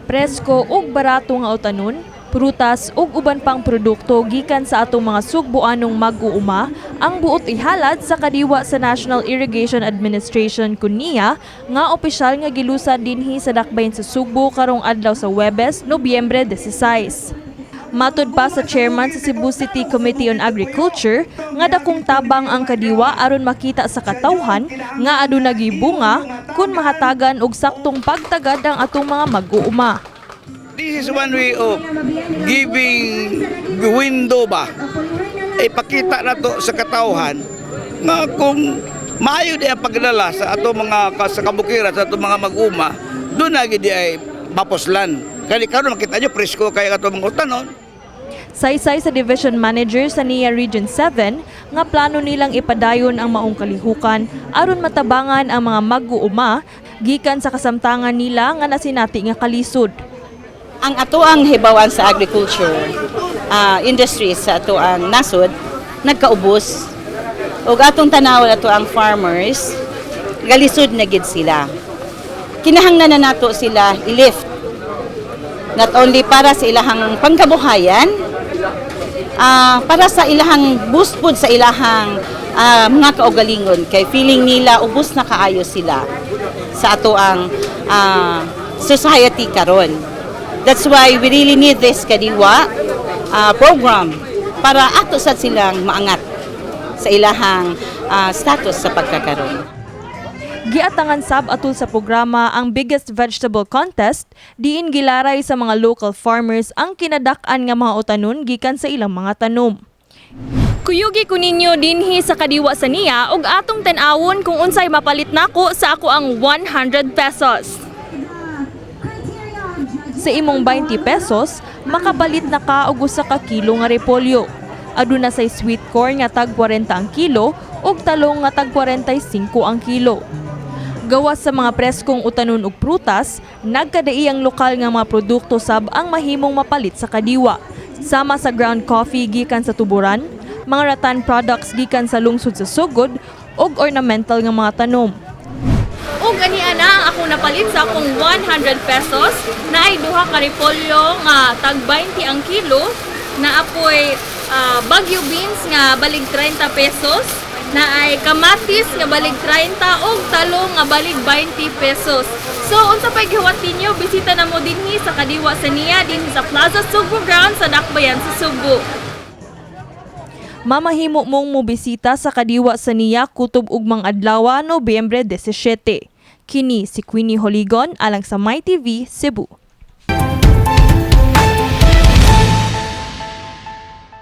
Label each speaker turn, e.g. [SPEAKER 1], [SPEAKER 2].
[SPEAKER 1] Presko ug barato nga utanon, prutas ug uban pang produkto gikan sa atong mga sugboanong mag-uuma ang buot ihalad sa kadiwa sa National Irrigation Administration kun NIA nga opisyal nga gilusad dinhi sa dakbayan sa Sugbo karong adlaw sa Webes, Nobyembre 16. Matud pa sa chairman sa Cebu City Committee on Agriculture nga dakong tabang ang kadiwa aron makita sa katawhan nga aduna gibunga kun mahatagan og saktong pagtagad ang atong mga mag-uuma.
[SPEAKER 2] This is one way of giving window ba? Ipakita na to sa katawhan nga kung maayo di ang pagdala sa ato mga sa kabukiran, sa ato mga mag-uma, duna gyud diay mapuslan. Kaya karon makita nyo, presko kay ato mga utanon.
[SPEAKER 1] Saysay sa division manager sa NIA Region 7 nga plano nilang ipadayon ang maong kalihukan aron matabangan ang mga mag-uuma gikan sa kasamtangan nila nga nasinati nga kalisod.
[SPEAKER 3] Ang atoang hibawan sa agriculture industry sa atoang nasod nagkaubos ug atong tanawon ato ang farmers, galisod na gid sila. Kinahanglan na nato sila i-lift, not only para sa ilahang pangkabuhayan, para sa ilahang boost pud sa ilahang mga kaugalingon, kay feeling nila ubos na kaayo sila sa atoang society karon. That's why we really need this kadiwa program para ato sad silang maangat sa ilahang status sa pagkakaroon.
[SPEAKER 1] Giatangan sab atul sa programa ang biggest vegetable contest diin gilaray sa mga local farmers ang kinadak-an nga mga utanon gikan sa ilang mga tanom. Kuyugi ko ninyo dinhi sa kadiwa sa NIA ug atong tan-awon kung unsay mapalit nako sa akoang 100 pesos. Sa imong 20 pesos, makapalit na ka og usa ka kilo nga repolyo. Aduna say sweet corn nga tag 40 ang kilo ug talong nga tag 45 ang kilo. Gawas sa mga preskong utanon ug prutas, nagkadai ang lokal nga mga produkto sab ang mahimong mapalit sa kadiwa. Sama sa ground coffee gikan sa Tuburan, mga rattan products gikan sa lungsod sa Sogod ug ornamental nga mga tanom. Ug ani ana ang akong napalit sa akong 100 pesos naay duha ka repolyo nga tag 20 ang kilo, naapoy Baguio beans nga balig 30 pesos, naay kamatis nga balig 30 ug talong nga balig 20 pesos. So unsa pay gihuwat ninyo, bisita na mo dinhi sa kadiwa sa NIA dinhi sa Plaza Sugbo Ground sa Dakbayan sa Sugbo. Mamahimo mong mobisita sa kadiwa sa NIA kutob ugmang adlaw, Nobyembre 17. Kini si Queenie Holigon alang sa MyTV Cebu.